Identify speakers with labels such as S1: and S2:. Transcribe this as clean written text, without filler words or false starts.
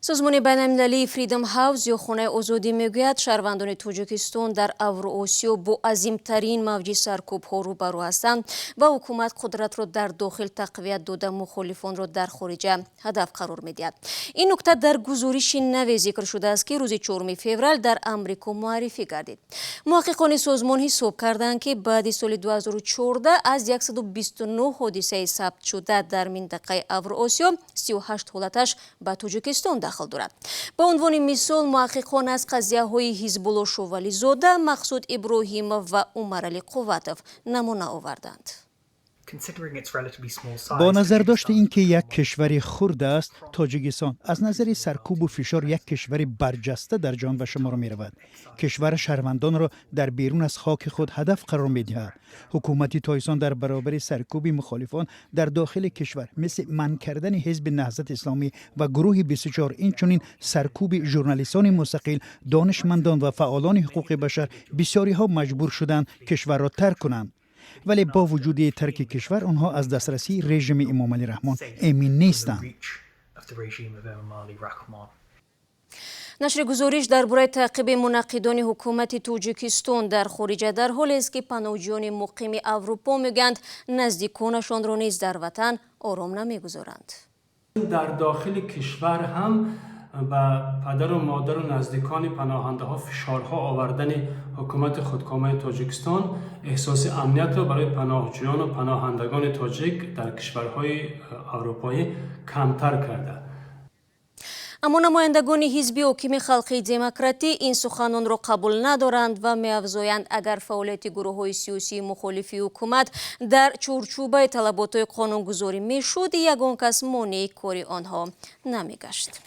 S1: Созмони байналмилалии Freedom House ё Хонаи озодӣ мегӯяд, шаҳрвандони Тоҷикистон дар Авроосиё бо азимтарин мавҷи саркӯбҳо рӯбарӯ ҳастанд ва ҳукумат қудратро дар дохил тақвият дода, мухолифонро дар хориҷа ҳадаф қарор медиҳад. Ин нукта дар гузориши наве зикр шудааст, ки рӯзи 4 феврал дар Амрико муаррифӣ гардид. Муҳаққиқони созмон ҳисоб карданд, ки баъди соли 2014 аз 129 ҳодисаи сабтшуда дар минтақаи Авроосиё 38 ҳолаташ ба Тоҷикистон дахл дорад. Ба унвони мисол, муҳаққиқон аз қазияҳои Ҳизбулло Шовализода, Мақсуд Иброҳимов ва Умаралӣ Қувватов намуна оварданд.
S2: Бо назардошти ин ки як кишвари хурд аст, Тоҷикистон аз назари саркӯбу фишор як кишвари барҷаста дар ҷаҳон ба шумор меравад. Кишвар шаҳрвандонро дар берун аз хоки худ ҳадаф қарор медиҳад. Ҳукумати Тоҷикистон дар баробари саркӯби мухолифон дар дохили кишвар, мисли манъ кардани Ҳизби Наҳзати Исломӣ ва гурӯҳи 24, инчунин саркӯби журналистони мустақил, донишмандон ва фаъолони ҳуқуқи башар, бисёриҳо маҷбур шуданд кишварро тарк кунанд. Вале бо вуҷуди тарки кишвар, онҳо аз дастрасии режими Эмомалӣ Раҳмон эмин нестанд.
S1: Нашри гузориш дар бораи таъқиби мунаққидони ҳукумати Тоҷикистон дар хориҷа дар ҳолест, ки паноҳҷӯёни муқими Аврупо мегӯянд, наздиконашонро низ дар ватан ором намегузоранд.
S3: Дар дохили кишвар ҳам ба падару модару наздикони паноҳандаҳо фишорҳо овардани ҳукумати худкомаи Тоҷикистон эҳсоси амниятро барои паноҳҷӯёну паноҳандагони тоҷик дар кишварҳои аврупоӣ камтар карда.
S1: Аммо намояндагони Ҳизби ҳокими Халқии Демократӣ ин суханонро қабул надоранд ва меафзоянд, агар фаъолияти гурӯҳҳои сиёсии мухолифи ҳукумат дар чорчӯбаи талаботҳои қонунгузорӣ мешуд, ягон кас монеи кори онҳо намегашт.